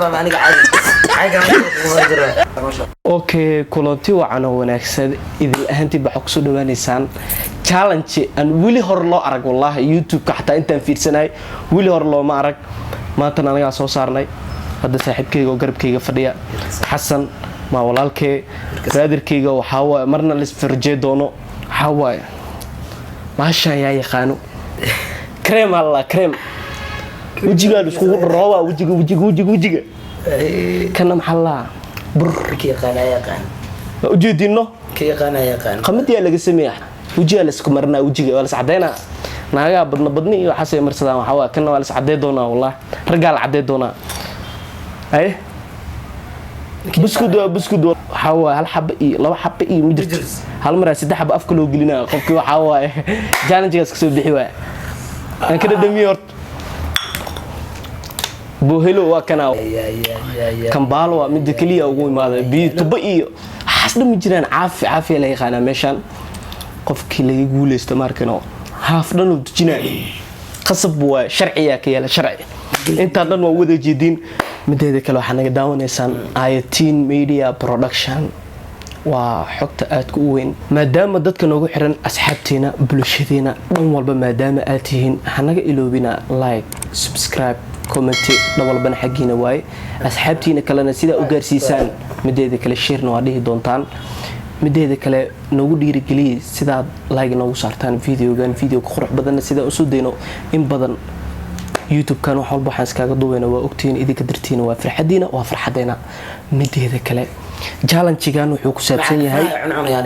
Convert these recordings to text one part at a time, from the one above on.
Baa aniga caadi caadi jira. Okay, kulanti wacan oo wanaagsan idil ahaantiin. Waxaa kusoo dhawaanaysaan challenge aan weli hore loo arag. Wallaahi, YouTube-ka xataa intaan fiirsanay weli hore looma arag. Maantana anagaa soo saarnay. Hadda saaxiibkayga oo garabkayga fadhiya, Xasan, maa walaalkee, brotherkayga, waxaa waaye marna laisfarjee doono. Waxaa waaye maashaan yaa yaqaano cream alla cream wejigaa iskugu dharoobaa, wejiga, wejiga, wejiga, wejiga. Kana maxaa laa bur. Ka yaqaan yaqaan. Waa ujeedino. Ka yaqaan yaqaan. Qamadiyaa laga sameeya, wejigaa la isku marinaa, wejiga waa la iscadeynaa. Naagaha badna badni iyo waxaasay marsadaan. Waxaa waa kana waa la iscadey doonaa, wallah, raggaa la cadey doonaa. Haye, buskud waa buskud. Waxaa waaye hal xaba iyo laba xaba iyo ma jirto, hal maraa saddex xaba afka loo gelinaa qofkii. Waxaa waaye challengegaas kasoo bixi waaya aan ka dhadhamiye. Horta bohelo waa kana kambaalo, waa midda keliya ugu imaada biyo tubo iyo waxaas dhan ma jiraan. Caafi caafiya la yaqaanaa meeshaan. Qofkii laga guuleysto maarkano haaf dhan uu dujinaayo, qasab waa, sharciyaa ka yaala, sharci intaa dhan waa wada jeediin. Mideeda kale, waxaa naga daawanaysaan Ayatiin Media Production. Waa xogta aadka u weyn, maadaama dadka noogu xiran, asxaabteena, bulshadeena dhan walba maadaama aad tihiin, hanaga iloobina like, subscribe, comment, dhan walbana xaggiina waaye. Asxaabtiina kalena sidaa u gaarsiisaan. Mideeda kale, sharena waa dhihi doontaan. Mideeda kale, noogu dhiirigeliya sidaad like noogu saartaan videogan, videoka qurux badanna sidaa usoo dayno in badan. YouTube-kan wax walba waxaan iskaaga duubayna waa ogtihiin, idinka dartiina, waa farxadiina, waa farxadeena. Mideeda kale, challengegan wuxuu ku saabsan yahay,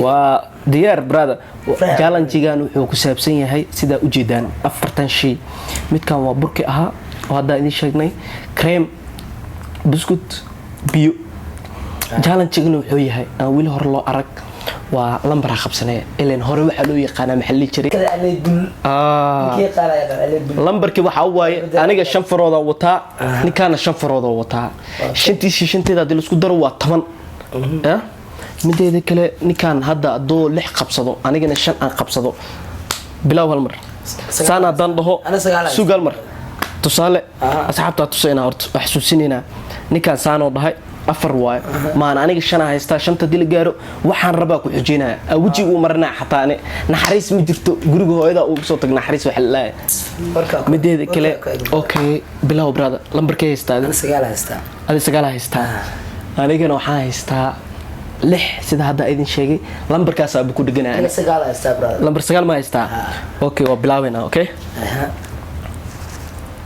waa diyaar brother, challengegan wuxuu ku saabsan yahay sidaa ujeedaan afartan shay. Midkan waa burki ahaa oo haddaa idin sheegnay, cream, buskut, biyo. Challengegana wuxuu yahay aan weli hore loo arag, waa lambaraa qabsanaya. Ilan hore waxaa loo yaqaanaa, maxaa la dhihi jiray? Lambarkii waxaa waaye aniga shan faroodaa wataa, ninkaana shan faroodaa wataa. Shantiisi shanteeda haddii laisku daro waa 10. Ya? Mideeda kale, ninkaan hadda hadduu lix qabsado, anigana shan aan qabsado, bilow hal mar saan haddaan dhaho. Ana sagaal haysto. Sug, hal mar tusaale asxaabtaa tusaynaa. Horta wax xasuusinaynaa, ninkaan saanoo dhahay afar waaye, maan aniga shanaa haystaa. Shanta haddii la gaaro, waxaan rabaa ku xujinaya, wejiga uu marinaya. Xataa ani naxariis ma jirto, guriga hooyada uu soo tag, naxariis waxa la mideeda kale. Okay, bilow brother, lambarkee haystaa adi? Sagaal haystaa. Adi sagaal haystaa, anigana waxaan haystaa lix. Sida hadda idin sheegay, lambarkaasaaba ku dheganaya. Ana sagaal haystaa, brother. Lambar sagaal ma haystaa? Okay, waa bilaabeynaa. Okay,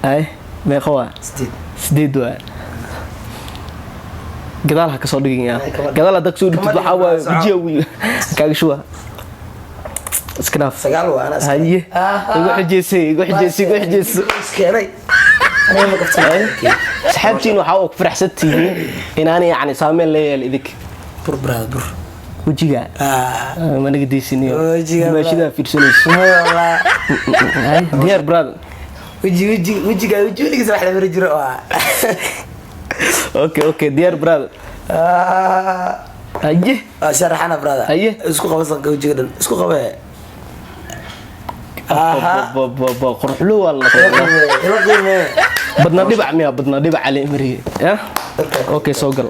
ay meeqa waa? 8. Sideed waa. Gadaal ha kasoo dhigin yaa. Ay, kama Gadaal haddaa kasoo dhigtid kama waxaa waaye dhigin, wejiga wiil kaaga shuba, iska dhaaf. Sagaal waa ana. Haye, igu xujeysay, igu xujeysay, igu xujeysay. Iskeenay aniga ma qabsan. Asxaabtiin waxaa oo ku faraxsan tihiin inaanay yacni saameyn la yeel idinka. Bur, brother, bur. Wejiga ma naga daysiniyo. Wejiga, dimaashidaa fiirsanayso. Wallah. Hay, diyaar brother. Weji, weji, wejiga, weji weligiis wax la mari jiro waa. Okay, diyaar brother. Haye. Waa sharaxana, brother. Haye. Isku qaba sanka, wejiga dhan isku qabe. Quruxlo waa la Ila qiimee. Badna dhibac miya? Badna dhibac cali mariye ya. Okay, soo gal.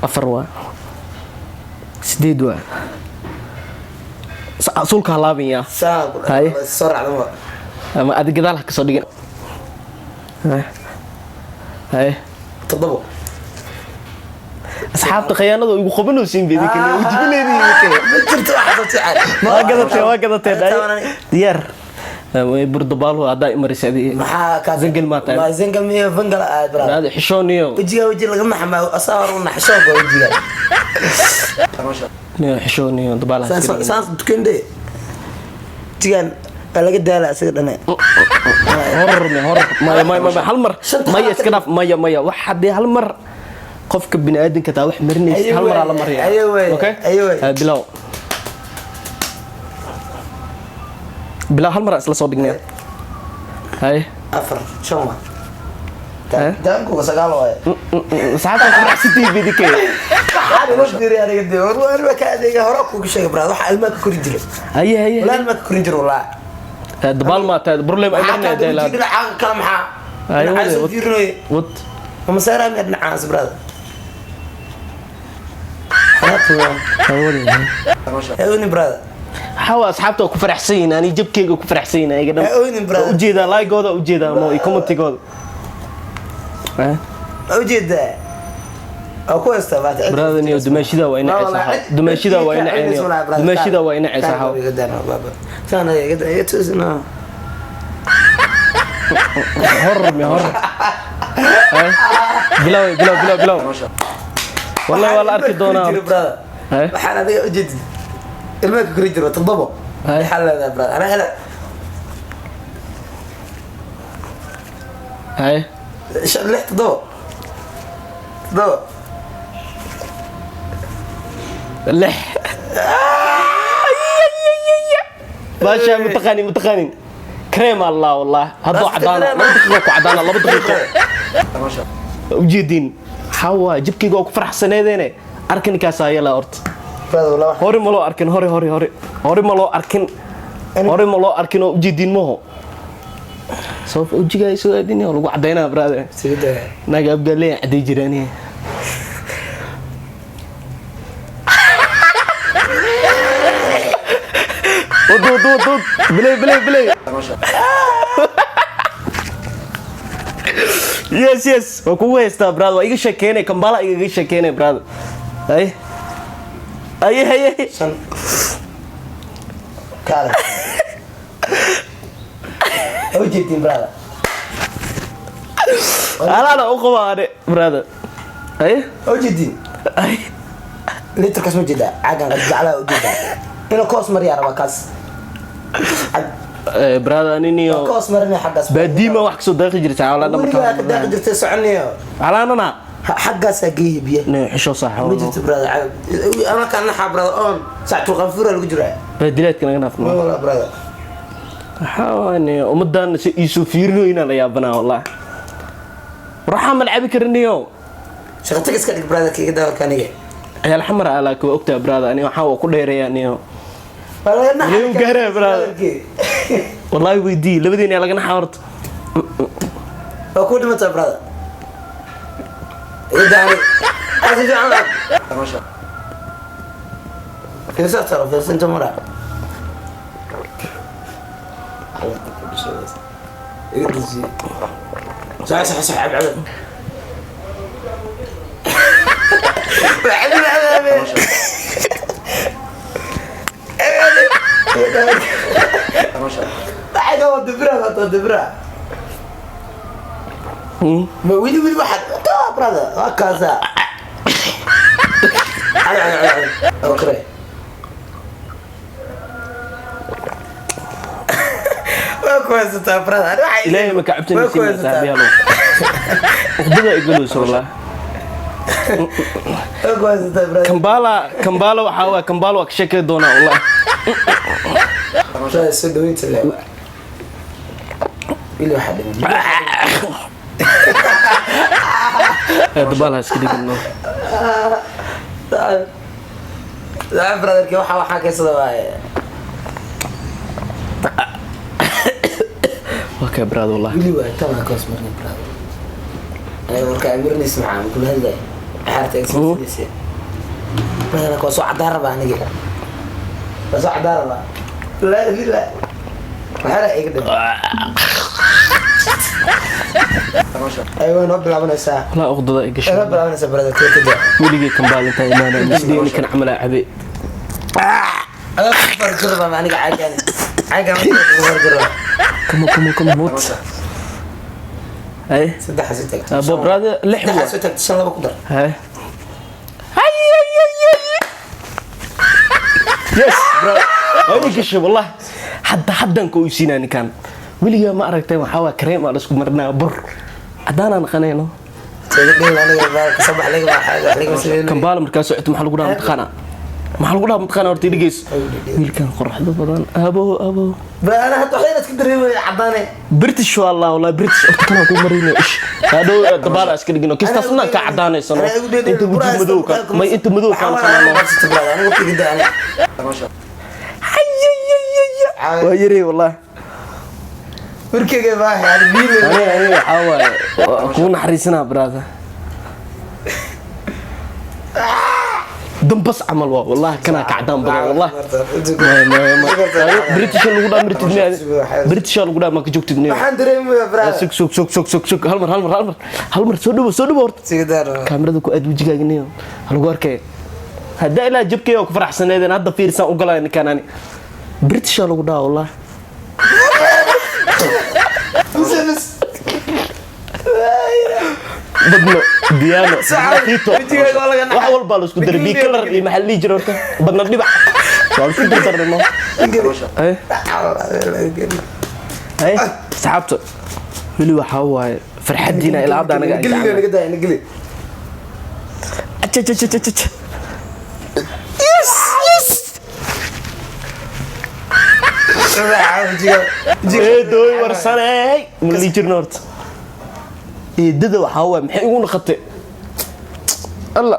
Afar waa, sideed waa. Sulka halaabin yaa. Saa. Haye. Soo raacdama. Ama adi gadaal ha kasoo dhigin. Haye. Haye. 7. Asxaabta khiyaanada igu qabanaysiin bay idinka wejiga leedihiin. Ma jirto wax soo fiican. Waa gadatee, waa gadatee. Diyaar burdabaalo haddaa imarisa adi. Maxaa ka Zangal maa tahay? Ma zangal miyo fangal aad, brother? Aad xishooniyo. Wejiga, weji laga naxma asaa hor u naxsho go wejiga. Niyo, xishooniyo, dabaal ha iska dhigin. Saas tukande wejigan waa laga daala isaga dhane. Horror me, horror. Maya, maya, maya, hal mar. Shanta. Maya, iska dhaaf. Maya, maya, wax haddii hal mar qofka bini'aadamka taa wax marinaysa, hal maraa la mariya. Ayo wey, okay. Ayo wey. Bilow, bilow, hal mar isla soo dhignay. Haye. Afar, shan waa. Eh? Daankuga sagaal waaye. Saxaabta ku raacsatay bidike. Waxaan ila fiiriya aniga dee war waa ka adeega hore kuugu sheegay, brother, waxa ilmaha ka korin jiray. Haye, haye. Walaa ilmaha ka korin jiray, walaa. Dabaal ma tahay, problem ay maxaa marnay kaa daylaan. dhinaca kale maxaa Ayo, dhinaca wade, soo wad. fiirinaya? Wad. Ma maseeraa miya dhinacaas, brother? Ha oonin, brother. Waxaa asxaabta waa ku faraxsan yihiin, ani jabkeyga ku faraxsan yihiin ayaga dhan. Ha oonin, brother. Waa ujeedaa like-gooda, ujeedaa mo iyo comment-igooda. Eh? Ma ujeedaa? Waa ku haystaa maanta. Brother, niyo dumaashida waa ina ceysaa, dumaashida waa ina ceyniyo, dumaashida waa ina ceysaa. Hor mi hor. Eh? Bilow, bilow, bilow, bilow. Wallahi waa la arki doonaa. Eh? Waxaan adiga ujeedid ilmaha ka kori jiro toddobo. Hay. Waxaa leedahay, brother, anaa hela. Hay. Shan, lix, toddobo, toddobo. Lix baasha mataqaanin, mataqaanin kareem allah wallah hadduu cadaana 2 daqiiqo ku cadaana, 2 daqiiqo. Ujeedin waxaa waay jibkayga waa ku faraxsaneedeene arka ninkaasaa yala horta. Brother, wallah Hore ma loo arkin, hore, hore, hore, hore ma loo arkin, hore ma loo arkin oo ujeedin maho sabab ujigaa soo aadin oo lagu cadaynaa, brother. Sida Naga abgaaleyn caday jiraan. Wad wad wad wad, bilay bilay bilay. Yes, yes, waa kugu haystaa, brother. Waa iga sheekeynay Kambala, igaga sheekeynay, brother. Ay ay ay ay. Shan kaale ujeedin, brother. Alaana u qabaa ane, brother. Ay. Ujeedin. Ay. Litrkaas ma jeedaa? Caagan jeclaa ujeedaa inuu ka hoos mariyaa rabaa kaas. Brother, aniniyo ka hoos marinaya xaggaas. Baadiima wax kasoo daaqi jirta cawlaana. Weligaa ka daaqi jirtay soconniyo. Calaanana. Xaggaasaa geeyi biyo. Ne xisho saaxiib. Ma jirto, brother. Ama kaan naxaa, brother, oon sactul qanfuura lagu jiraa. Baadilaadka naga naafno. Wala, brother. Waxaa waane ummadan si iisoo fiirino inaan la yaabanaa wallah. Waxaa ma lacabi kariniyo. Shaqo tag iska dhig, brother, kiiga dawarka aniga. Ciyaal xamar ah laakiin waa ogtahay, brother, ani waxaa waa ku dheereeyaa niyo. Waa laga naxaa. Weli u gaaraa, brother. Wallahi weydii labadiina laga naxaa horta. Waa ku dhimataa, brother. Iga daa aniga. Aa, si fiican u cab. Fiirso taro, fiirso inta maraa. Iga dejiye. Sax, sax, sax, cab, cab. Waa cabi, cabi, cabi. Waxay waa dibra, waa dibra. Ma wili wili waxaad taa, brother, waa kaasa. Cali, cali, cali, cali. Okay. Waa ku haysataa, brother. Ilaahay ma ka Waa ku cabsanaysiin haysataa. saaxiibayaalow. Uqdada igalowso wallah. Waa ku haysataa, brother. Kambala, Kambala waxaa waa Kambala waa ka sheekay doonaa wallah. Brother, soo dhaweynta le. Wili waxaa dhiman. Ee dabaal ha iska dhigin. Daa, brotherki, waxaa kaysada waaye. Waa kaa, brother, wallah. Wili waa tan waa kaos marnay, brother. Aniga markaa amirinaysa maxaa kula hadlaya? Xaarta exercise. Brother, waa soo cadaan rabaa aniga. Waa soo cadaan rabaa. La la. Maxaa la iga dhimay? Ay, way noo bilaabanaysaa. Wallah uqdada Way noo igashay. bilaabanaysaa, brother, kee kada. Weligay Kambala intaa imaanaya misdhiini kan camal aa cabe. Adaa ku farjirba aniga caagan. Caagan ku farjirba. Kama kama kama what? Ay. Saddex soo tagto. Abo brother, lix Saddex waa. soo tagto, shan, laba ku dar. Hay. Hay ay ay ay. Yes, bro. Waa ii gashay wallah. Hadda haddan ku oysiinaa ninkan. Weligaa ma aragtay waxaa waa kareem aa la isku marinaa bur. Caddaanaa naqanayno. Soo dhigin aniga baalka sabax laga ma xaaga laga sameeyay. Kambala markaa socoto maxaa lagu dhahaa mataqaanaa? Maxaa lagu dhahaa mataqaanaa horta dhegeyso. Wiilkan qoraxda badan. Abo abo. Ba ana hadda waxaan iska dareemay cadaane. British wallah wallah British horta kana ku marino ish. Hadhow dabaal iska dhigino. Kistaasna ka cadaanaysano. Inta wajiga madow ka. May inta madow ka sanano. Anigu tigida aniga. Waa yari wallah. Warkeyga baahi ani biile. Aniga waxaa waaye waa kuu naxariisanaa, brother. Dambas camal waa, wallahi kanaa ka cadaan badan, wallahi. Maya, maya, maya. British lagu dhaa, British miyaa? British lagu dhaa, ma ka joogtid niyo? Waxaan dareemayaa, brother. Sug, sug, sug, sug, sug, sug. Hal mar, hal mar, hal mar, hal mar. Soo dhawo, soo dhawo horta. Sigaar. Kaamirada ku aad wejigaaga niyo, ha lagu arkay. Haddaa ilaa jabkeyga ku faraxsaneedeen, hadda fiirsaan u galaya ninkaan. Ani British lagu dhaha, wallahi. Bis. Badno diyaano tito. Wejigaaga waa laga naxay. Wax walbaa la isku daray, bi kalar iyo maxaa la dhihi jiray horta, badna dhibac waa la isku dardarno. Ay ay, asxaabta, weli waxaa waaye farxadiina ilaa hadda anaga ay Geli. jeclaan. Naga daa, geli. Acha, acha, acha, acha. Yes, yes. Eedooy warsaney, ma la dhihi jirno horta eedada. Waxaa waaye maxay igu naqatay alla?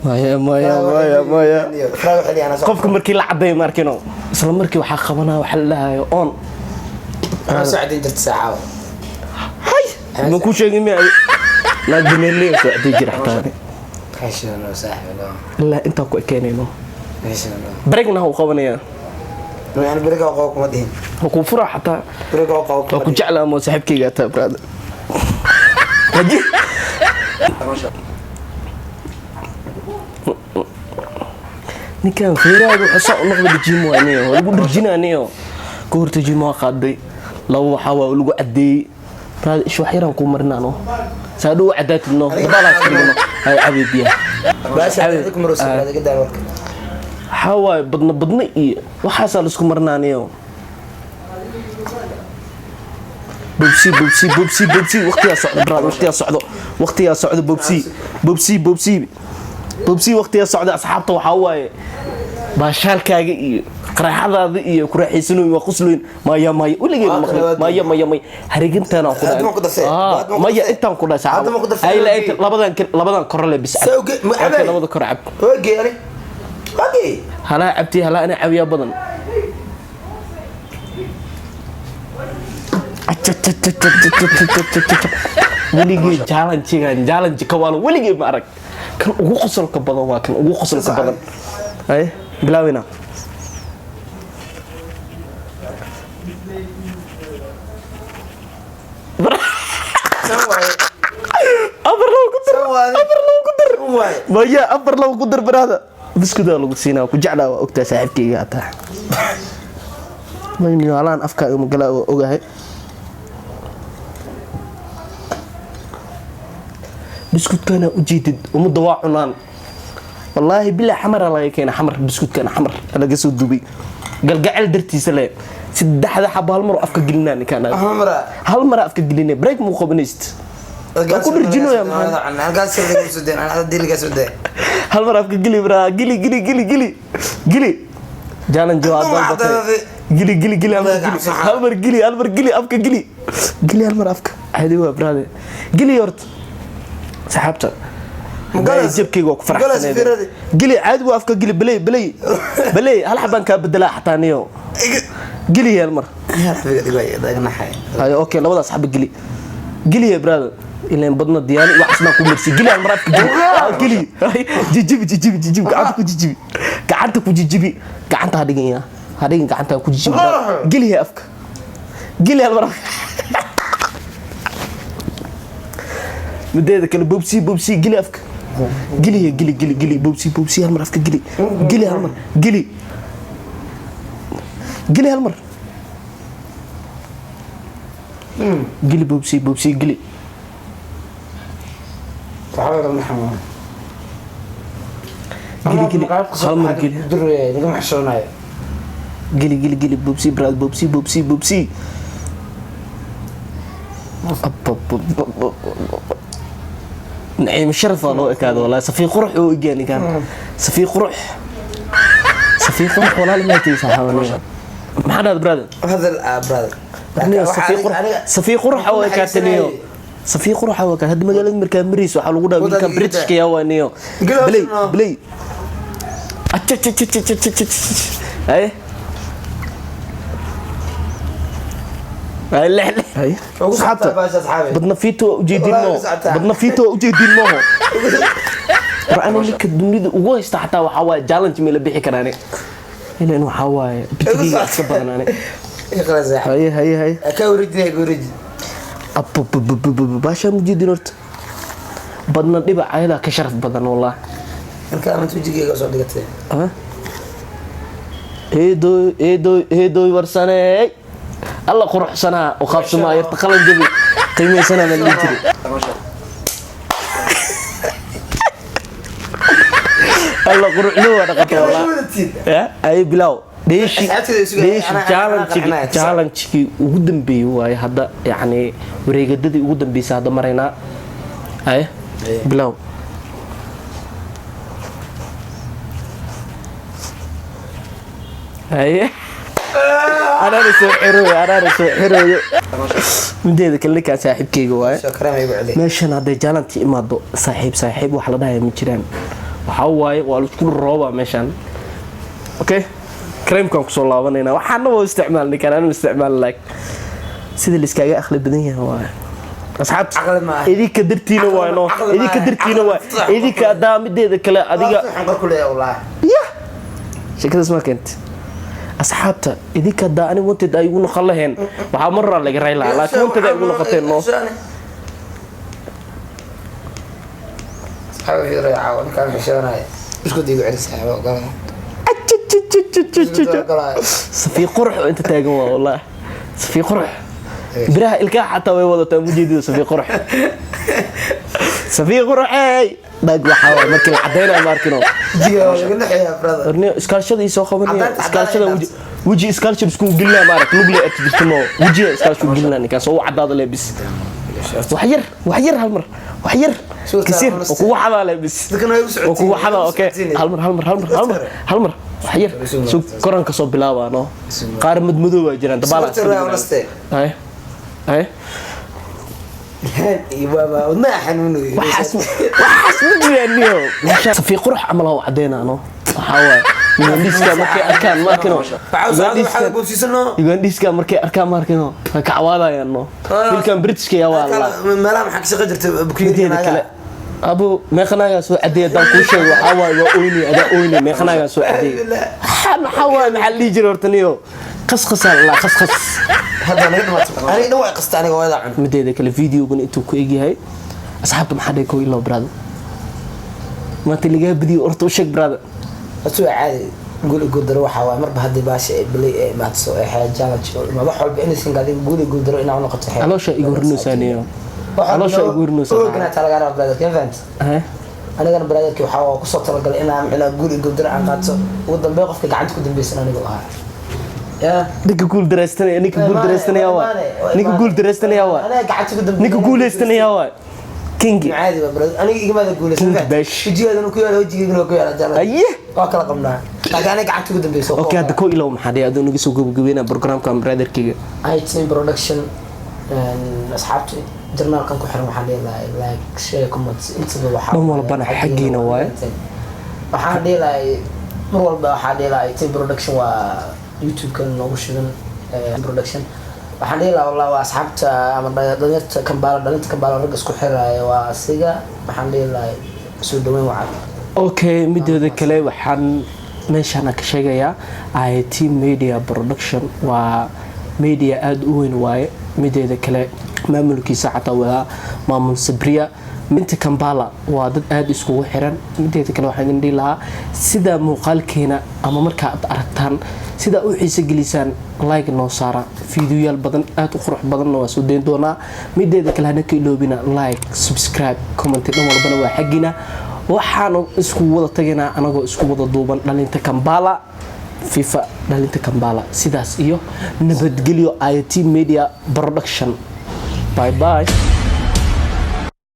Maya, maya, maya, maya. Qofka markii la cadeeyo, ma arkino, isla markii waxaa qabanaa waxa la dhahayo on. Hay, ma ku sheegin miya? Naag dameerley soo cadey jira xataa ilaa intaa ku ekeenayno. Baregna ha u qabanayaa. Waa kuu furaa xataa, waa ku jeclaa ama saaxiibkayga ataa, brother. Haji. Ninkan feeraaga wuxuu saa u noqda jiimo aniyo waa lagu dharjina aniyo ka horta jiimo waa qaaday laba, waxaa waa lagu cadeeyey, brother. Ish, wax yaraan kuu marinaano saa dhow cadaatidno dabaalaas ka dhigno. Hay, cabi biyaha. Waxaa waaye badna badna iyo waxaasaa laisku marinaaniyo. Bobsi, bobsi, bobsi, bobsi. Waqtigaa socdo, brother, waqtigaa socdo, waqtigaa socdo. Bobsi, bobsi, bobsi, bobsi, waqtigaa socdo. Asxaabta, waxaa waaye baashaalkaaga iyo qaraaxadaada iyo ku raaxaysanoyin, waa qosloyin. Maya, maya, weligay ma maqlin. Maya, maya, maya, harigintaan ku Hadda ma ku darsay? dhahay. Hadda ma ku Maya. darsay? Intaan ku dhahay. Hadda ma ku darsay? Ay, la inta labadan, labadan korole bis cab. Soo ma Okay, cabay? labada kor cab. Halaa cabti, halaa ana cawiyaa badan. Weligay challenge-gan, challenge ka waalo weligay ma arag. Kan ugu qosolka badan waa kan ugu qosolka badan. Ay, bilaawina. Afar labo ku dar, afar labo ku dar. Maya, afar labo ku dar, baraada. Biskudaa lagu siinaa. Ku jeclaa, waa ogtaa, saaxiibkayga ataa. Mayniyo halaan afkaaga magalaa, waa ogahay. Biskudkana ujeedid ummadda waa cunaan, wallaahi bilaa. Xamara laga keena, xamar. Biskudkana xamar laga soo dubay galgacel dartiisa le. Saddexda xabo hal mar oo afka gelinaa ninkaan. Hal mar afka gelinaa, break muu qabanaysid. Waa ku dharjinooya maxaa? Hal mar afka geli, braa. Geli, geli, geli, geli, geli. Challenge waa dalbatay. Geli, geli, geli, hal mar geli, hal mar geli, hal mar geli, afka geli, geli hal mar afka. Caadi waa, brother, geli horta. Saxaabta, jabkayga waa ku faraxsaneed. Geli, caadi waa, afka geli. Beley, beley, beley. Hal xabaan kaa bedelaa xataa niyo. Geli hal mar. Hayo, okay, labadaas xaba geli, geliya, brother. Ileen badna diyaani waxaas baan ku marsi. Geli hal mar afka, geli. Ah, geli. Ay, jijibi, jijibi, jijibi gacanta ku, jijibi gacanta ku, jijibi gacanta. Ha dhigin, ya ha dhigin gacanta ku, jijibi. Geli afka, geli hal mar afka. Mideeda kale, bobsi, bobsi, geli afka, geli, geli, geli, geli. Bobsi, bobsi, hal mar afka geli, geli hal mar, geli, geli hal mar, geli. Bobsi, bobsi, geli. Geli, geli hal mar, geli, geli, geli, geli. Bobsi, brad, bobsi, bobsi, bobsi. Ab, ab, ab, ab, ab, ab. Naciim sharaf waa loo ekaado, wallahi. Safii qurux oo egyaa ninkan, safii qurux, safii qurux. Walaal, ma taysa xawaaniya? Maxaa dhahda, brother? Safii qurux, safii qurux oo ekaataniyo, safii qurux oo ekaat. Hadda magaalada markaa marayso waxaa lagu dhahaa wiilkan Britishka yaa waaniyo. Beley, beley. Acha. Ay. Ay, lix lix. Hay. Ugu Asxaabta, socotaa baasha, asxaabi. Badna fiito waa ujeedin Wallaahi moo. ugu socotaa. Badna fiito waa ujeedin moo. War ani ninka dunida ugu haysta xataa waxaa waaye challenge ma la bixi karaan. Ilan waxaa waaye bitigeyga iska badan ani. Iqra saaxiib. Haye haye haye. Ka wareejin, ka wareejin. Abababababa, baashaan ujeedin horta. Badna dhibac ayadaa ka sharaf badan wallah. Marka amanta wejigeyga soo dhigatay. Ah? Eedoy eedoy eedoy, warsaney alla quruxsanaa u qaabsamaa yarta qalan jabi qiimaysanaa la dhihi jiray. Alla quruxdu waa dhaqata wallah. Ya, ay bilow dheeshi. Asxaabtayda isugu- Dheeshi. Anaa qarxinaya. Challenge-kii ugu dambeeyey waaye hadda, yacni wareegadadii ugu dambeysay hadda maraynaa. Ay bilow. Haye, anaana soo xirooyo, anaana soo xirooyo. Mideeda kale ninkaan saaxiibkeyga waaye. Soo kareem igu celi. Meeshan hadday jaalanti imaado, saaxiib saaxiib wax la dhahaya ma jiraan. Waxaa waaye waa laisku roobaa meeshan. Okay, creamkaan kusoo laabanaynaa. Waxaana waa isticmaalnay kan anu isticmaal, like sida layskaaga aqli badan yahay waaye asxaabta. Caqli ma aha. Idinka dartiina waay no. Caqli ma Idinka aha. dartiina waay. Caqli. Idinka haddaa mideeda kale adiga Waxaan qor ku leeyahay wallaahi. Ya, sheekadaas ma keentay asxaabta. Idinka haddaa ani wanted ay igu noqon laheen, waxaa mar horaa laga ray lahaa, laakiin wanted ay igu noqoteen no. Asxaabi wuxuu yidhi, caawa ninkaan xishoonaya. Isku day igu celi saaxiib, ogolaa. Ogolaa. Safiiq qurux oo inta taagan waa wallahi safiiq qurux. Biraha ilkaha xataa way wadataa, mujeedida. Safiiq qurux, safiiq qurux, ey dhag. Waxaa waay markii la cadaynayo ma arkino. Jiga waa laga naxayaa, brother. Orniyo iskaalshada ii soo qabanaya. Cadaan Iskaalshada weji weji iskaalshada isku gelinaa maarag lugle arki jirta mo wejiga iskaalshu gelinaa ninkaas oo u cadaada le bis. Wax yar, wax yar, hal mar, wax yar. Suurta kasir honestly. oo kugu xadaa le bis. Dadkan way igu Oo socotiin, kugu way xadaa. igu Okay. socotiin. Hal mar, hal mar, hal mar, hal mar, hal mar, wax yar. So koranka soo bilaabaa no. Qaar madmadow baa jiraan dabaal. Suurta waa honestly. Ay ay. Ilhaan iyo waaba wadnaha xanuunayo. Waxaas ma jiraan niyo. Safiiq qurux camal oo cadeynaa no. Waxaa waaye Ugandhiska markay arkaan ma arkino. Waxaa socda, waxaa boobsiisano. Ugandhiska markay arkaan ma arkino, way ka cawaadayaan no. Wiilkan Britishka yaa waa la. Meelaha maxaa ka shaqo jirta bukiinka Mideeda kale abu meeqanaagaa soo cadeeyay haddaan kuu sheego, waxaa waaye waa oyni adaa oyni. Meeqanaagaa soo cadeeyay? Maxaa waaye, maxaa la dhihi jiray horta niyo? Qasqasaa la qasqas. Hadda naga dhamaato. Aniga dhan waa qasta, aniga hooyada cun. Mideeda kale videogan intuu ku egyahay asxaabta, maxaa dhahay? Koo ilo brother, maanta lagaa badiyo horta u sheeg brother. Horta waa caadi, guul iyo guuldaro waxaa waaye marba haddii baasha ay bilay ay imaadso ee xeer challenge oo imaado, wax walba anything adiga guul iyo guuldaro inaa u noqoto xeer. Caloosha igu hornaysaa niyo, caloosha igu hornaysaa. Oogana taa lagaa rabaa brother, kan fahant? Haye. Anigana brotherki waxaa waa kusoo talagalay inaan micnaa guul iyo guuldaro aan qaato. Ugu dambeyn qofka gacanta ku dambaysan anigu ahaa ya. Ninka guul dareystanaya, ninka guul dareystanaya waa ninka guul dareystanaya waa Aniga gacanta ku dambeysay. Ninka guuleystanaya waa kingi. Caadi waa brother, aniga igamaada guuleysan. King Bash. Wejigaadana ku yaala, wejigaygana ku yaala challenge. Aye. Waa kala qabnaa, laakiin aniga gacanta ku dambayso. Okay, hadda koo ilow maxaa dhihi adoo naga soo gabagabeynaa programkan brotherkeyga? Item Production, asxaabta jarnaalkan ku xiran waxaan dhihi lahay like, share, comment intaba waxaa Dhan walbana xaggiina waaye. Waxaan dhihi lahay mar walba, waxaan dhihi lahay Item Production waa YouTube-kan noogu shidan. Production waxaan dhihi lahaa wallah waa asxaabta ama dhalinyarta Kambaala, dhalinta Kambaala ragga isku xiraya waa asiga. Waxaan dhihi lahay soo dhaweyn wacan. Okay, mideeda kale waxaan meeshaan ka sheegayaa IT Media Production waa media aada u weyn waaye. Mideeda kale maamulkiisa xataa waa maamul Sabriya. Minta Kambala waa dad aada iskugu xiran. Mideeda kale waxaan idin dhihi lahaa sida muuqaalkeena ama markaa aad aragtaan sidaa u xiise gelisaan, like noo saara. Fiidiyoyaal badan aada u qurux badanna waa soo dayn doonaa. Mideeda kale hana ka iloobina like, subscribe, comment, dhan walbana waa xaggiina. Waxaanu isku wada tagaynaa anagoo isku wada duuban dhalinta Kambala FIFA, dhalinta Kambala. Sidaas iyo nabadgelyo. IT Media Production, bye bye.